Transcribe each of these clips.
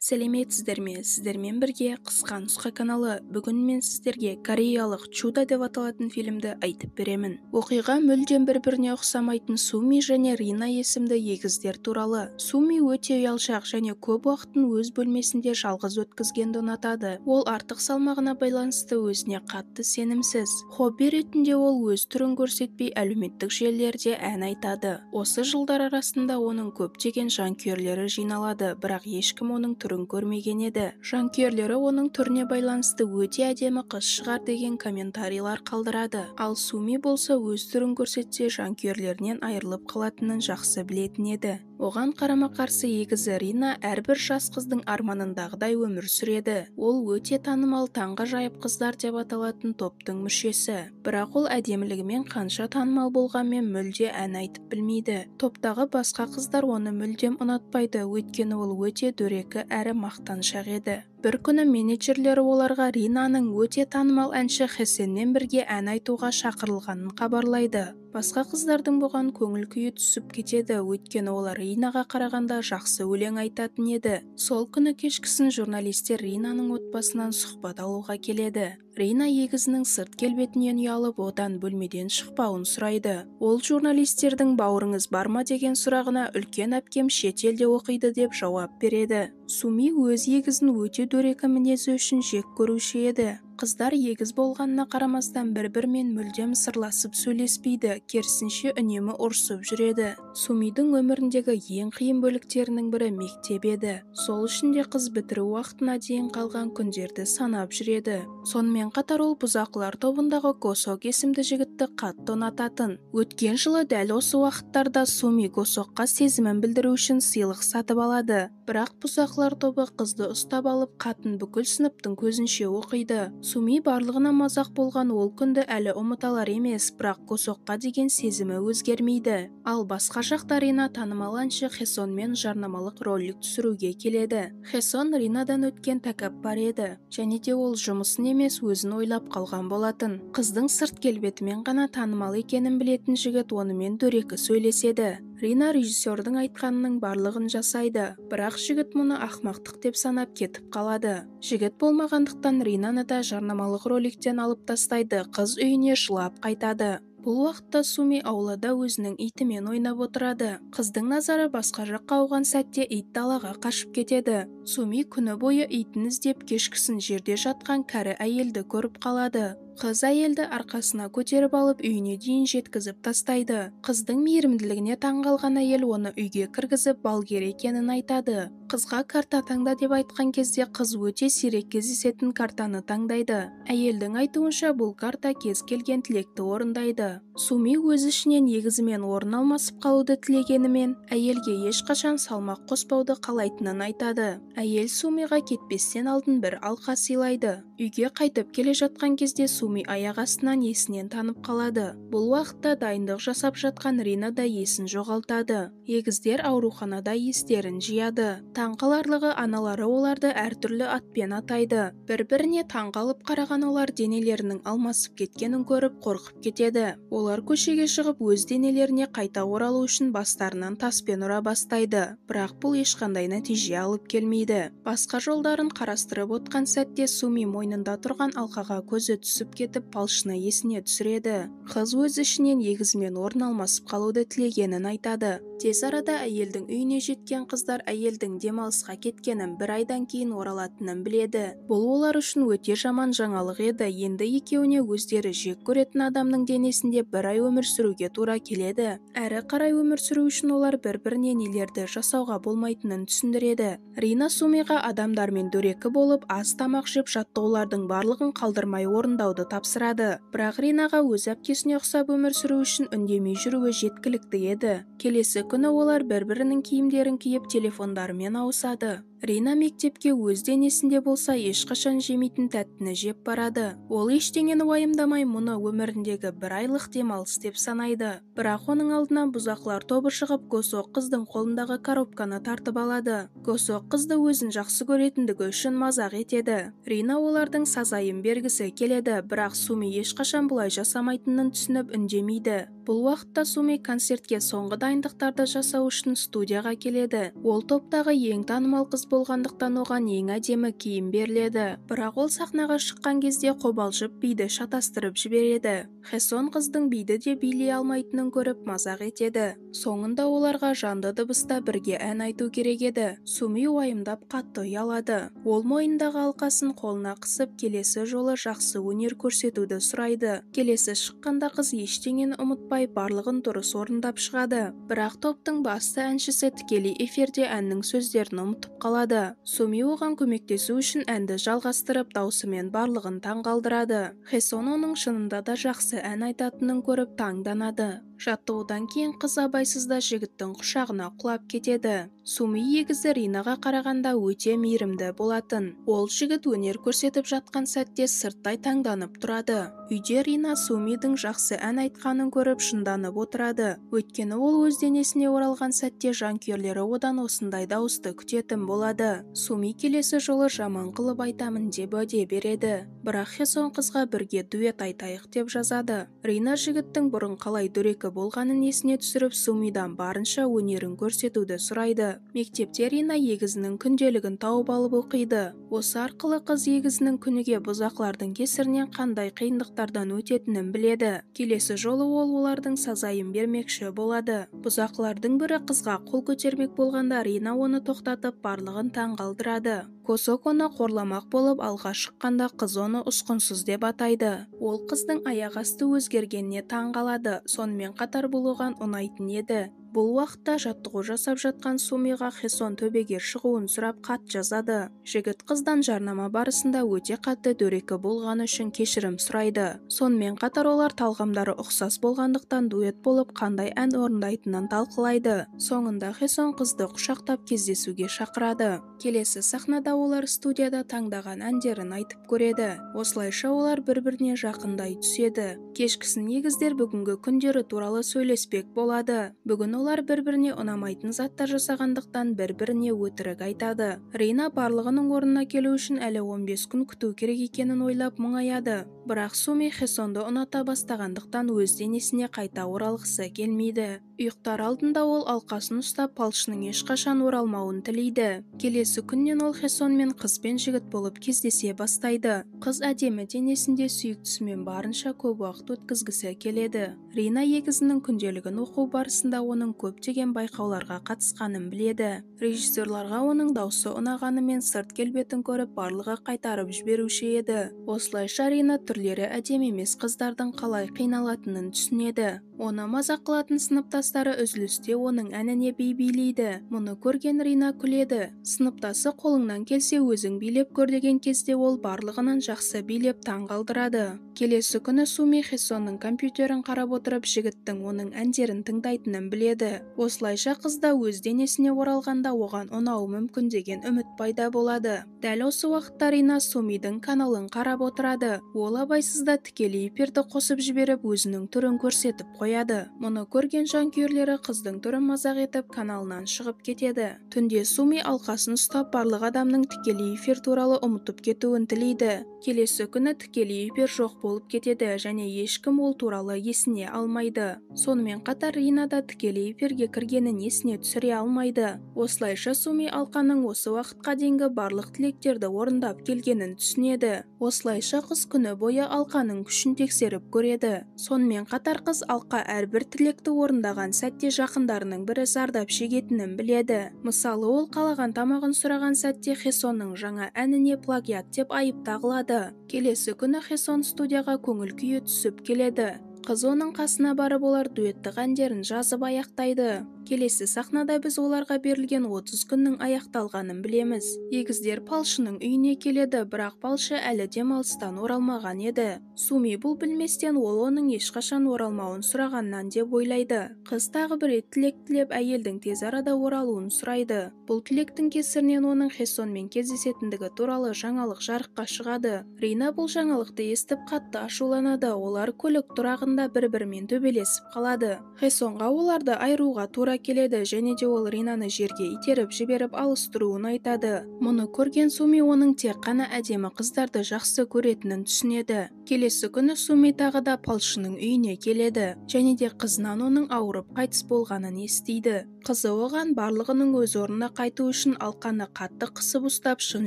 Сәлеметсіздер ме? Сіздермен бірге Қысқа нұсқа каналы. Бүгін мен сіздерге кореялық «Чудо» деп аталатын фильмді айтып беремін. Оқиға мүлдем бір-біріне ұқсамайтын Суми және Рина есімді егіздер туралы. Суми өте ұялшақ және көп уақытын өз бөлмесінде жалғыз өткізгенді ұнатады. Ол артық салмағына байланысты өзіне қатты сенімсіз. Хобби ретінде ол өз түрін көрсетпей, әлеуметтік желілерде ән айтады. Осы жылдар арасында оның көптеген жанкүйерлері жиналады, бірақ ешкім оның түрін көрмеген еді. Жанкүйерлері оның түріне байланысты өте әдемі қыз шығар деген комментарийлар қалдырады. Ал Суми болса, өз түрін көрсетсе, жанкүйерлерінен айырылып қалатынын жақсы білетін еді. Оған қарама-қарсы егізі Рина әрбір жас қыздың арманындағыдай өмір сүреді. Ол өте танымал «Таңғажайып қыздар» деп аталатын топтың мүшесі. Бірақ ол әдемілігімен қанша танымал болғанмен, мүлде ән айтып білмейді. Топтағы басқа қыздар оны мүлдем ұнатпайды, өйткені ол өте дөрекі әрі мақтаншақ еді. Бір күні менеджерлері оларға Ринаның өте танымал әнші Хесенмен бірге ән айтуға шақырылғанын хабарлайды. Басқа қыздардың бұған көңіл күйі түсіп кетеді, өйткені олар Ринаға қарағанда жақсы өлең айтатын еді. Сол күні кешкісін журналистер Ринаның отбасынан сұхбат алуға келеді. Рина егізінің сырт келбетінен ұялып, одан бөлмеден шықпауын сұрайды. Ол журналистердің «Бауырыңыз бар ма?» деген сұрағына «Үлкен әпкем шетелде оқиды» деп жауап береді. Суми өз егізін өте дөрекі мінезі үшін жек көруші еді. Қыздар егіз болғанына қарамастан, бір-бірімен мүлдем сырласып сөйлеспейді, керісінше, үнемі ұрсып жүреді. Сумидің өміріндегі ең қиын бөліктерінің бірі мектеп еді. Сол үшін де қыз бітіру уақытына дейін қалған күндерді санап жүреді. Сонымен қатар ол бұзақылар тобындағы Госок есімді жігітті қатты ұнататын. Өткен жылы дәл осы уақыттарда Суми Госокқа сезімін білдіру үшін сыйлық сатып алады. Бірақ бұзақылар тобы қызды ұстап алып, хатын бүкіл сыныптың көзінше оқиды. Суми барлығына мазақ болған ол күнді әлі ұмыта емес, бірақ Госокқа деген сезімі өзгермейді. Ал басқа жақта Рина танымал әнші Хесонмен жарнамалық ролик түсіруге келеді. Хесон Ринадан өткен тәкаппар еді және де ол жұмысын емес, өзін ойлап қалған болатын. Қыздың сырт келбетімен ғана танымал екенін білетін жігіт онымен дөрекі сөйлеседі. Рина режиссердің айтқанының барлығын жасайды, бірақ жігіт мұны ақмақтық деп санап, кетіп қалады. Жігіт болмағандықтан, Ринаны да жарнамалық роликтен алып тастайды. Қыз үйіне жылап қайтады. Бұл уақытта Суми аулада өзінің итімен ойнап отырады. Қыздың назары басқа жаққа ауған сәтте ит далаға қашып кетеді. Суми күні бойы итін іздеп, кешкісін жерде жатқан кәрі әйелді көріп қалады. Қыз әйелді арқасына көтеріп алып, үйіне дейін жеткізіп тастайды. Қыздың мейірімділігіне таңғалған әйел оны үйге кіргізіп, балгер екенін айтады. Қызға карта таңда деп айтқан кезде, қыз өте сирек кездесетін картаны таңдайды. Әйелдің айтуынша, бұл карта кез келген тілекті орындайды. Суми өз ішінен егізімен орын алмасып қалуды тілегенімен, әйелге ешқашан салмақ қоспауды қалайтынын айтады. Әйел Сумиға кетпестен алдын бір алқа сыйлайды. Үйге қайтып келе жатқан кезде Суми аяқ астынан есінен танып қалады. Бұл уақытта дайындық жасап жатқан Рина да есін жоғалтады. Егіздер ауруханада естерін жияды. Таңқаларлығы, аналары оларды әртүрлі атпен атайды. Бір-біріне таңқалып қараған олар денелерінің алмасып кеткенін көріп, қорқып кетеді. Олар көшеге шығып, өз денелеріне қайта оралу үшін бастарынан таспен ұра бастайды, бірақ бұл ешқандай нәтиже алып келмейді. Басқа жолдарын қарастырып отқан сәтте Суми мойнында тұрған алқаға көзі түсіп кетіп, балшыны есіне түсіреді. Қыз өз ішінен егізімен орын алмасып қалуды тілегенін айтады. Тез арада әйелдің үйіне жеткен қыздар әйелдің демалысқа кеткенін, бір айдан кейін оралатынын біледі. Бұл олар үшін өте жаман жаңалық еді. Енді екеуіне өздері жек көретін адамның денесінде бір ай өмір сүруге тура келеді. Әрі қарай өмір сүру үшін олар бір-біріне нелерді жасауға болмайтынын түсіндіреді. Рина Сумиға адамдармен дөрекі болып, аз тамақ жеп, жаттығулардың барлығын қалдырмай орындауды тапсырады. Бірақ Ринаға өз әпкесіне ұқсап өмір сүру үшін үндемей жүруі жеткілікті еді. Келесі күні олар бір-бірінің киімдерін киіп, телефондарымен ауысады. Рина мектепке өз денесінде болса, ешқашан жемейтін тәттіні жеп барады. Ол ештеңені уайымдамай, мұны өміріндегі бір айлық демалыс деп санайды. Бірақ оның алдына бұзақылар тобы шығып, Госок қыздың қолындағы коробканы тартып алады. Госок қызды өзін жақсы көретіндігі үшін мазақ етеді. Рина олардың сазайын бергісі келеді, бірақ Суми ешқашан бұлай жасамайтынын түсініп, үндемейді. Бұл уақытта Суми концертке соңғы дайындықтарды жасау үшін студияға келеді. Ол топтағы ең танымал қыз болғандықтан оған ең әдемі киім беріледі. Бірақ ол сахнаға шыққан кезде қобалжып биді шатастырып жібереді. Хесон қыздың биді де билей алмайтынын көріп мазақ етеді. Соңында оларға жанды дыбыста бірге ән айту керек еді. Суми уайымдап қатты ұялады. Ол мойнындағы алқасын қолына қысып, келесі жолы жақсы өнер көрсетуді сұрайды. Келесі шыққанда қыз ештеңені ұмытпай барлығын дұрыс орындап шығады. Бірақ топтың басты әншісі тікелей эфирде әннің сөздерін ұмытып қалады. Суми оған көмектесу үшін әнді жалғастырып, даусымен барлығын таңғалдырады. Хесон оның шынында да жақсы ән айтатынын көріп таңданады. Жаттығудан кейін қыз абайсызда жігіттің құшағына құлап кетеді. Суми егізі Ринаға қарағанда өте мейірімді болатын. Ол жігіт өнер көрсетіп жатқан сәтте сырттай таңданып тұрады. Үйде Рина Сумидің жақсы ән айтқанын көріп шынданып отырады. Өйткені ол өз денесіне оралған сәтте жанкүйерлері одан осындай дауысты күтетін болады. Суми келесі жолы жаман қылып айтамын деп уәде береді. Бірақ Хесон қызға бірге дуэт айтайық деп жазады. Рина жігіттің бұрын қалай дөрекі болғанын есіне түсіріп, Сумидан барынша өнерін көрсетуді сұрайды. Мектепте Рина егізінің күнделігін тауып алып оқиды. Осы арқылы қыз егізінің күніге бұзақылардың кесірінен қандай қиындықтардан өтетінін біледі. Келесі жолы ол олардың сазайын бермекші болады. Бұзақылардың бірі қызға қол көтермек болғанда Рина оны тоқтатып, барлығын таңғалдырады. Косок оны қорламақ болып алға шыққанда қыз оны ұсқынсыз деп атайды. Ол қыздың аяқ асты өзгергеніне таңғалады. Сонымен қатар бұл оған ұнайтын еді. Бұл уақытта жаттығу жасап жатқан Сумиға Хесон төбеге шығуын сұрап хат жазады. Жігіт қыздан жарнама барысында өте қатты дөрекі болғаны үшін кешірім сұрайды. Сонымен қатар олар талғамдары ұқсас болғандықтан дуэт болып қандай ән орындайтынын талқылайды. Соңында Хесон қызды құшақтап кездесуге шақырады. Келесі сахнада олар студияда таңдаған әндерін айтып көреді. Осылайша олар бір-біріне жақындай түседі. Кешкісін егіздер бүгінгі күндері туралы сөйлеспек болады. Бүгін олар бір-біріне ұнамайтын заттар жасағандықтан бір-біріне өтірік айтады. Рина барлығының орнына келу үшін әлі 15 күн күту керек екенін ойлап мұңаяды. Бірақ Суми Хесонды ұната бастағандықтан өз денесіне қайта оралғысы келмейді. Ұйықтар алдында ол алқасын ұстап, палшының ешқашан оралмауын тілейді. Келесі күннен ол Хесонмен қыз бен жігіт болып кездесе бастайды. Қыз әдемі денесінде сүйіктісімен барынша көп уақыт өткізгісі келеді. Рина егізінің күнделігін оқу барысында оның көптеген байқауларға қатысқанын біледі. Режиссерларға оның даусы ұнағанымен сырт келбетін көріп барлығы қайтарып жіберуші еді. Осылайша Рина түрлері әдемі емес қыздардың қалай қиналатынын түсінеді. Оны мазақ қылатын сыныптастары үзілісте оның әніне би билейді. Мұны көрген Рина күледі. Сыныптасы қолыңнан келсе өзің билеп көр деген кезде ол барлығынан жақсы билеп таңғалдырады. Келесі күні Суми Хесонның компьютерін қарап отырып жігіттің оның әндерін тыңдайтынын біледі. Осылайша қыз да өз денесіне оралғанда оған ұнауы мүмкін деген үміт пайда болады. Дәл осы уақытта Рина Сумидің каналын қарап отырады. Ол абайсызда тікелей эфирді қосып жіберіп өзінің түрін көрсетіп қояды. Мұны көрген жанкүйерлері қыздың түрін мазақ етіп каналынан шығып кетеді. Түнде Суми алқасын ұстап барлық адамның тікелей эфир туралы ұмытып кетуін тілейді. Келесі күні тікелей эфир жоқ болып кетеді және ешкім ол туралы есіне алмайды. Сонымен қатар Рина да тікелей эфирге кіргенін есіне түсіре алмайды. Осылайша Суми алқаның осы уақытқа дейінгі барлық тілектерді орындап келгенін түсінеді. Осылайша қыз күні бойы алқаның күшін тексеріп көреді. Сонымен қатар қыз алқа әрбір тілекті орындаған сәтте жақындарының бірі зардап шегетінін біледі. Мысалы, ол қалаған тамағын сұраған сәтте Хесонның жаңа әніне плагиат деп айып тағылады. Келесі күні Хесон студияға көңіл күйі түсіп келеді. Қыз оның қасына барып олар дуэттік әндерін жазып аяқтайды. Келесі сахнада біз оларға берілген 30 күннің аяқталғанын білеміз. Егіздер палшының үйіне келеді, бірақ палшы әлі демалыстан оралмаған еді. Суми бұл білместен ол оның ешқашан оралмауын сұрағаннан деп ойлайды. Қыз тағы бір рет тілек тілеп әйелдің тез арада оралуын сұрайды. Бұл тілектің кесірінен оның Хесонмен кездесетіндігі туралы жаңалық жарыққа шығады. Рина бұл жаңалықты естіп қатты ашуланады. Олар көлік тұрағында бір-бірімен төбелесіп қалады. Хесонға оларды айыруға тура келеді және де ол Ринаны жерге итеріп жіберіп алыс тұруын айтады. Мұны көрген Суми оның тек қана әдемі қыздарды жақсы көретінін түсінеді. Келесі күні Суми тағы да палшының үйіне келеді және де қызынан оның ауырып қайтыс болғанын естиді. Қызы оған барлығының өз орнына қайту үшін алқаны қатты қысып ұстап шын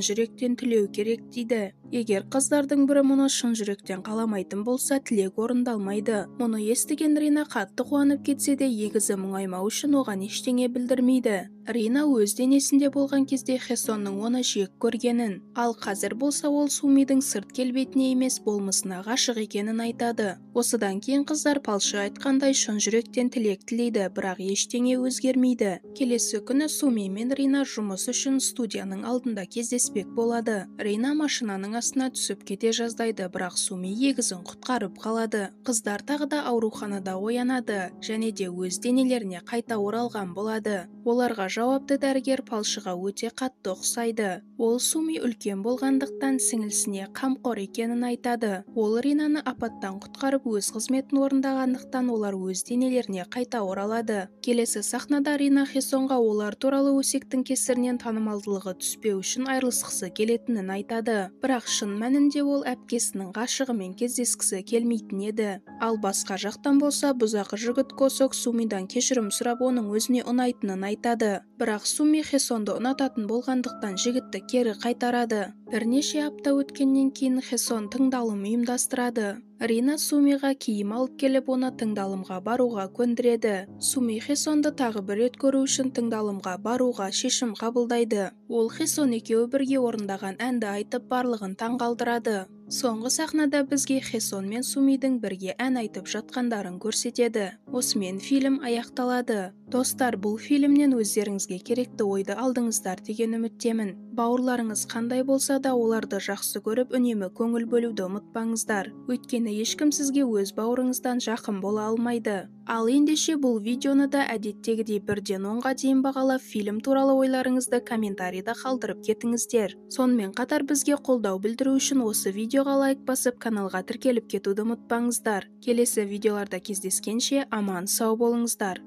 жүректен тілеу керек дейді. Егер қыздардың бірі мұны шын жүректен қаламайтын болса, тілек орындалмайды. Мұны естіген Рина қатты қуанып кетсе де, егізі мұңаймау үшін оған ештеңе білдірмейді. Рина өз денесінде болған кезде Хесонның оны жек көргенін, ал қазір болса ол Сумидің сырт келбетіне емес болмысына ғашық екенін айтады. Осыдан кейін қыздар палшы айтқандай шын жүректен тілек тілейді, бірақ ештеңе өзгермейді. Келесі күні Суми мен Рина жұмыс үшін студияның алдында кездеспек болады. Рина машинаның астына түсіп кете жаздайды, бірақ Суми егізін құтқарып қалады. Қыздар тағы да ауруханада оянады және де өз денелеріне қайта оралған болады. Оларға жауапты дәрігер палшыға өте қатты ұқсайды. Ол Суми үлкен болғандықтан сіңілісіне қамқор екенін айтады. Ол Ринаны апаттан құтқарып өз қызметін орындағандықтан олар өз денелеріне қайта оралады. Келесі сахнада Рина Хесонға олар туралы өсектің кесірінен танымалдылығы түспеу үшін айырылысқысы келетінін айтады. Бірақ шын мәнінде ол әпкесінің ғашығымен кездескісі келмейтін еді. Ал басқа жақтан болса, бұзақы жігіт Косок Сумидан кешірім сұрап оның өзіне ұнайтынын айтады. Бірақ Суми Хесонды ұнататын болғандықтан жігітті кері қайтарады. Бірнеше апта өткеннен кейін Хесон тыңдалым ұйымдастырады. Рина Сумиға киім алып келіп, оны тыңдалымға баруға көндіреді. Суми Хесонды тағы бір рет көру үшін тыңдалымға баруға шешім қабылдайды. Ол Хесон екеуі бірге орындаған әнді айтып, барлығын таңғалдырады. Соңғы сахнада бізге Хесон мен Сумидің бірге ән айтып жатқандарын көрсетеді. Осымен фильм аяқталады. Достар, бұл фильмнен өздеріңізге керекті ойды алдыңыздар деген үміттемін. Бауырларыңыз қандай болса да оларды жақсы көріп, үнемі көңіл бөлуді ұмытпаңыздар. Өйткені ешкім сізге өз бауырыңыздан жақын бола алмайды. Ал ендеше бұл видеоны да әдеттегідей 1-ден 10-ға дейін бағалап, фильм туралы ойларыңызды комментарийда қалдырып кетіңіздер. Сонымен қатар бізге қолдау білдіру үшін осы видеоға лайк басып, каналға тіркеліп кетуді ұмытпаңыздар. Келесі видеоларда кездескенше аман сау болыңыздар.